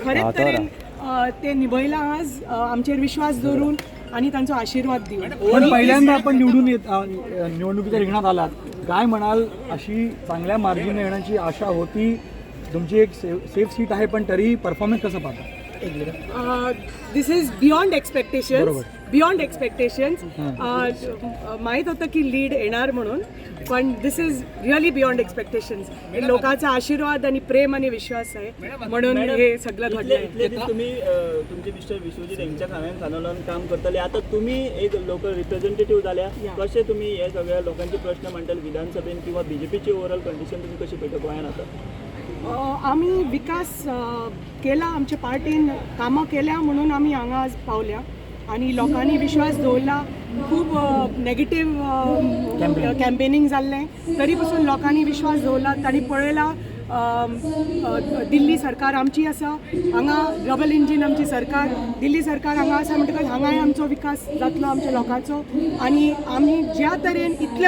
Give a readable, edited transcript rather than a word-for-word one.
खरेच तरेन ते निभयलां आज आमचेर विश्वास दवरून आनी तांचो आशिर्वाद दिवन. पण पहिल्यांदा आपण निवडून येत निवडणुकीच्या रिंगणात आलात, काय म्हणाल? अशी चांगल्या मार्जिन येण्याची आशा होती? तुमची एक सेफ सीट आहे, पण तरी परफॉर्मन्स कसं पाहता? This is beyond expectation. बरोबर. Beyond expectations. माहीत होतं की लीड येणार म्हणून, पण this is really beyond expectations. लोकांचा आशीर्वाद आणि प्रेम आणि विश्वास आहे म्हणून हे सगळं इतले घडलं. इतले दीस तुम्ही तुमचे मिस्टर विश्वजीत हेंच्या खांद्यान खांदो लावन काम करताले. आतां तुमी एक लोकल रिप्रेझेंटेटिव्ह जाल्या. कशें तुमी हे सगळ्या लोकांचे प्रश्न मांडटले विधानसभेन किंवा बीजेपीची ओवरऑल कंडिशन तुमी कशी पळयता गोंयान आतां? आमी विकास केला, आमच्या पार्टीन कामां केल्या म्हणून आमी हांगा आज पावल्या आनी लोकांनी विश्वास दवरला. खूब नेगेटीव कॅम्पेनींग जाल्लें, तरी पसून लोकांनी विश्वास दवरला. तांणी पळयला, दिल्ली सरकार आमची आसा, हांगा डबल इंजीन आमची सरकार, दिल्ली सरकार हांगा आसा म्हणटकच हांगाय आमचो विकास जातलो आमच्या लोकांचो. आनी आमी ज्या तरेन इतले